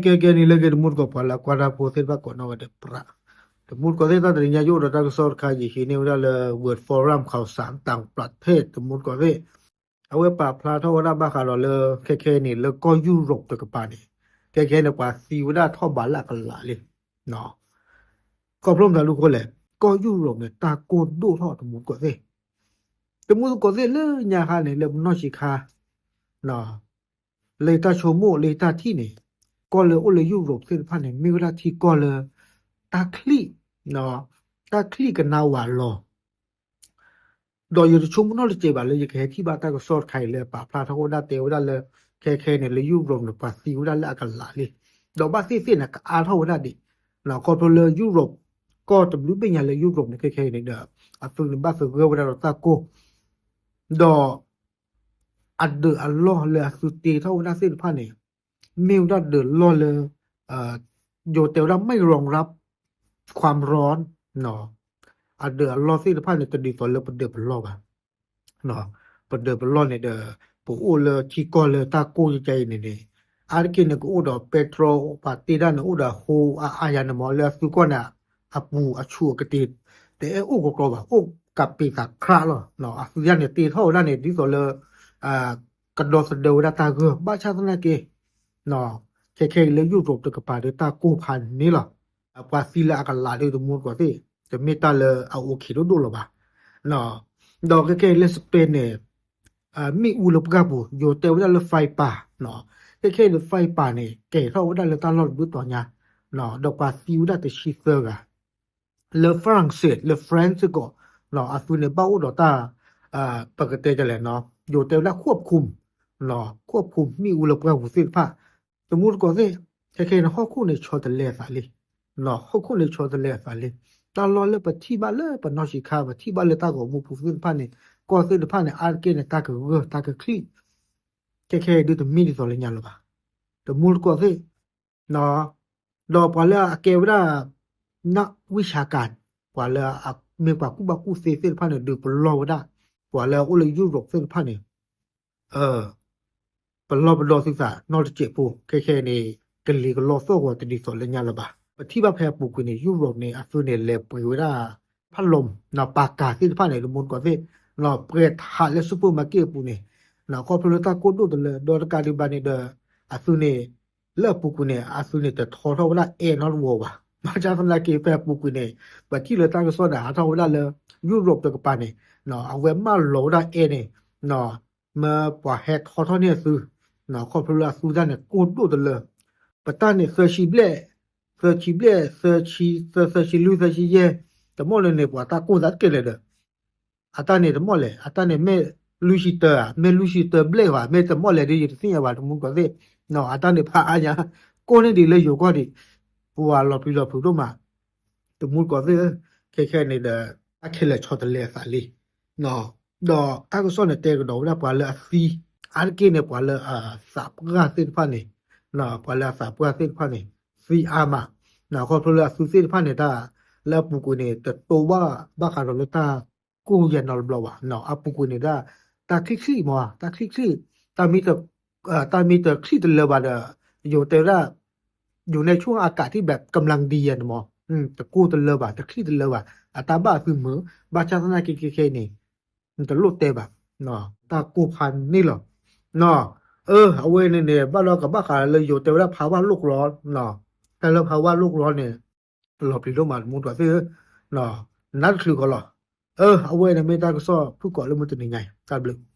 ကဲကဲန့ၣ်လၢက့ၤတမူတကိး ပှၤလၢအကွၢ်တၢ်ဖိသ့ၣ်တဖၣ်ကိးနီၢ်ဂၤဒဲးပြး, တမူတကိးသ့ၣ် တၢ်တနံၤညါယအိၣ်ဒီးတၢ်ကစီၣ်တခါ ယဟံးန့ၢ်ဝဲဒၣ်လၢ Word Forum ခီၣ်စး တၢ်ပြးထဲ တမူတကိးသ့ၣ်, အဝဲပာ်ဖျါထီၣ်ဝဲဒၣ်ဘၣ်ဃးဒီးလၢ ခဲခဲအံၤန့ၣ် လၢကီၢ်ယူရိးတကပၤန့ၣ် ခဲခဲအံၤန့ၣ် ပှၤသံဝဲဒၣ်ထီၣ်ဘးလၢအကလးလံ. ခီဖျိမတၤဒုးအဃိလဲၣ်, ကီၢ်ယူရိးန့ၣ် တၢ်ကိၢ်ဒိၣ်ထီၣ်တမူတကိးသ့ၣ်, တမူတကိးသ့ၣ်လၢညါခါန့ၣ် လၢပနီၢ်ဆံးခါ လၢယတၢ်ဆိကမိၣ် လၢယတၢ်ထံၣ်န့ၣ် ကီၢ်လၢအိၣ်လၢယူရိးသ့ၣ်တဖၣ်န့ၣ် မ့ၢ်ဝဲဒၣ်ထံကီၢ်လၢ တၢ်ချံၣ်, တၢ်ချံၣ်ကနါဝၤလီၤ. ဒီးယတဆိကမိၣ်နီတစဲးဘၣ်လၢယကဟဲထံၣ်ဘၣ်တၢ်ကစီၣ်တခါအံၤလၢပာ်ဖျါထီၣ်ဝဲဒၣ်တဲဝဲဒၣ်လၢ ခဲခဲအံၤန့ၣ် လၢယူရိးန့ၣ် ပှၤသံဝဲဒၣ်လၢအကလးလံ. ဒီးဘၣ်သ့ၣ်သ့ၣ်န့ၣ် ကအါထီၣ်ဝဲဒၣ်ဒံး, ခီဖျိလၢယူရိး ကီၢ်တဘျုးဘ့ၣ်ညါလၢယူရိးန့ၣ် ခဲခဲအံၤန့ၣ်ဒီး အသုးန့ၣ်ဘၣ်သဂၢၢ်ဝဲဒၣ်ဒီးတၢ်ကိၢ် ဒီး အဒၢးအလီၢ်လၢအသုးတ့ထီၣ်ဝဲဒၣ်သ့ၣ်တဖၣ်န့ၣ် မ့ၢ်ဝဲဒၣ်ဒၢးလီၢ်လၢ ယိၤတဲဝဲဒၣ် ไม่รองรับความร้อน အဒၢးအလီၢ်သ့ၣ်တဖၣ်န့ၣ် တဒ်သိးလၢပဒၢးပလီၢ်ဘၣ်. ပဒၢးပလီၢ်န့ၣ်ဒီး ပအိၣ်လၢထံကီၢ်လၢတၢ်ကိၢ်ကဲအံၤန့ၣ်န့ၣ် အါတက့ၢ်န့ၣ် ကအိၣ်ဒီးပဲတြီ ပှၤတ့ဒၣ်န့ၣ် အိၣ်ဒီးအဃိအါအါယၤန့ၣ်မ့ၢ် လၢအသုးကီၢ်န့ၣ် အပူၤအဆူၣ်အကတ့ၢ် တအဲၣ်အိၣ်ကကျီဘၣ် အိၣ်ကးပ့ၤသးခရးလီၤ. အသုးယါန့ၣ်တ့ထီၣ်ဝဲဒၣ်န့ၣ် ဒ်သိးလၢ ကဒီသဒၢဝဲဒၣ်တၢ်ဂၢၢ် ဘၣ်ဆၣ်သနာ်က့ ခဲခဲအံၤလၢယူရိးတကပၤဒီးတၢ်ကိၢ်ဖးန့ၣ်လီၤ. ပှၤသံလၢအကလးဒီးတမူတကိးသ့ၣ် တမ့ၢ်တၢ်လၢအအိၣ်ခံဒိၣ်ဒိၣ်လီၤဘၣ်. ဒီးခဲခဲအံၤလၢ Spain န့ၣ် မ့ၣ်အူလၢပှၢ်ပူၤ ယိၤတဲဝဲဒၣ်လၢ fire ပၤ, ခဲခဲအံၤလၢ fire ပၤန့ၣ် ကဲထီၣ်ဝဲဒၣ်လၢတၢ်လီၢ်တဘျုးတီၤညါ ဒီးပှၤသံဝဲဒၣ်တဆံသၢဂၤ လၢ France လၢ France စ့ၢ်ကီး အသုးန့ၣ်ဘၣ်အိၣ်ဒီးတၢ် ပကတဲဒ်လဲၣ် ယိၤတဲဝဲဒၣ် ควบคุม ควบคุม မ့ၣ်အူလၢပှၢ်ပူၤသ့ၣ်တဖၣ် တမူတကိးသ့ၣ် ခဲခဲအံၤန့ၣ် ဟီၣ်ခိၣ်န့ၣ်ဆီတလဲအသးလံ. ဟီၣ်ခိၣ်န့ၣ်ဆီတလဲအသးလံ. တၢ်လီၢ်လၢပထံၣ်ဘၣ်လၢပနီၢ်ဆံးခါ ပထံၣ်ဘၣ်လၢတၢ်ဂီၤမူပူၤသ့ၣ်တဖၣ်န့ၣ် ကီၢ်သ့ၣ်တဖၣ်န့ၣ် အါတက့ၢ်န့ၣ် တၢ်ကဂၢၢ်တၢ်ကချံၣ် ခဲခဲအံၤဒုးတမ့ၢ်ဒ်သိးလၢညါလၢၤဘၣ်. တမူတကိးသ့ၣ် ဒီးပှၤလၢအကဲဝဲဒၣ် နဝံၣ်ဆါကၤ ပှၤလၢအမ့ၢ်ပှၤကူၣ်ဘၣ်ကူၣ်သ့သ့ၣ်တဖၣ်န့ၣ် ဒုးပလီၢ်ဝဲဒၣ် ပှၤလၢအအိၣ်လၢယူရိးသ့ၣ်တဖၣ်န့ၣ် ပလီၢ်ပဒီသုသးနီတစဲးဖိ ခဲခဲအံၤန့ၣ် ကလံၤကလီသီၣ်ဂီၤတဒ်သိးလၢညါလၢၤဘၣ်. ပထံၣ်ဘၣ်ဖဲအပူၤကွံာ်န့ၣ် ယူရိးန့ၣ် အသုးန့ၣ် လဲၤပှ့ၤဝဲဒၣ် ဖးလီၤ ပာ်ကၤသ့ၣ်တဖၣ်န့ၣ် တမူတကိးသ့ၣ် ပှဲၤထးလၢ supermarket အပူၤန့ၣ် ခီဖျိလၢတၢ်ကိၢ်ဒိၣ်တလၢ ဒီးတကးဒံးဘၣ်န့ၣ်ဒီး အသုးန့ၣ် လၢအပူၤကွံာ်န့ၣ် အသုးန့ၣ်တထီထီၣ်ဝဲဒၣ်အဲၣ်နီတဝီဘၣ်. ဘၣ်ဆၣ်သနာ်က့ ဖဲအပူၤကွံာ်န့ၣ် ပထံၣ်လၢတၢ်ကစီၣ်န့ၣ် ဟးထီၣ်ဝဲဒၣ်လၢ ယူရိးတကပၤန့ၣ် အဝဲမၢလီၤဝဲဒၣ်အဲၣ်န့ၣ် မ့ၢ်ပှၤဟဲထီထီၣ်န့ၢ်အသုး ခီဖျိလၢအသုးတၢ်န့ၣ် ကိၢ်ဒိၣ်တလၢ ပတၢ်န့ၣ် သၢဆံဘျဲၣ်, သၢဆံဘျဲၣ်, သၢဆံသၢ, သၢဆံလွံၢ်, သၢဆံယဲၢ်, တမီၢ်လၢန့ၣ် ပှၤတၢ်ကိၢ်သးတကဲလဲၣ်ဒီး အတၢ်န့ၣ်တမီၢ်လဲၣ်, အတၢ်န့ၣ်မ့ၢ်လွံၢ်ဆံတၢဧါ, မ့ၢ်လွံၢ်ဆံတၢဘျဲၣ်ဧါ, မ့ၢ်တမီၢ်လဲၣ်ဒီး ယတသ့ၣ်ညါဘၣ် တမူတကိးသ့ၣ်, အတၢ်န့ၣ်ဖးအါညါ, ကိၢ်န့ၢ်ဒံးလၢယိၤကီၢ်ဒံး, ပှၤလီၤပျံၤလီၤဖုးဒိၣ်မး, တမူတကိးသ့ၣ်ဧၢ, ခဲခဲန့ၣ်ဒီး အခဲလၢာ်ဆီတလဲအသးလံ ဒီးတၢ်ကစီၣ်န့ၣ်တဲကဒီးဝဲဒၣ်ပှၤလၢအသံ, အါတက့ၢ်န့ၣ် ပှၤလၢအသးပှၢ်သ့ၣ်တဖၣ်န့ၣ်, ပှၤလၢအသးပှၢ်သ့ၣ်တဖၣ်န့ၣ် သံအါမး, ခီဖျိလၢအသုးသ့ၣ်တဖၣ်န့ၣ် တၢ်လၢအပူၤကွံာ်န့ၣ် တတိဘၣ်ဘၣ်ဃးဒီးလၢတၢ်ကိၢ်ယဲၢ်နီတဘျီဘၣ်, အပူၤကွံာ်န့ၣ်ဒၣ် တၢ်ချံၣ်ချံၣ်မး, တၢ်ချံၣ်ချံၣ်, တၢ်မ့ၢ်တချံၣ်တလၢဘၣ်ဒီး ယိၤတဲဝဲဒၣ် ယူၤနဲဆိၣ်အကးထံၣ်ဘၣ် ကမျၢၢ်ဒံယဲၢ်န့ၣ်မး, တကိၢ်တလၢဘၣ် တချံၣ်တလၢဘၣ်, အတၢ်ဘၣ်အသုမုာ်, ဘၣ်ဆၣ်သနာ်က့ခဲခဲအံၤန့ၣ် နတလိၣ်တဲဘၣ်, တၢ်ကိၢ်ဖးန့ၣ်လီၤ, အၢ အဝဲန့ၣ်န့ၣ် ဘၣ်ဒီးကဘၣ်ဃးလၢယိၤတဲဝဲဒၣ် ဖးဝါလိၣ်ကရီ, တၢ်လၢဖးဝါလိၣ်ကရီန့ၣ် လီၤပျံၤဒိၣ်မး တမူတကိးသ့ၣ်ဧၢ, နါတချုးကီးလီၤ, အၢ အဝဲန့ၣ်မ့ၢ်တၢ်ကစီၣ်ဖုၣ်ကိာ်လၢမုၢ်တနံၤညါအံၤ တၢ်ဘျုး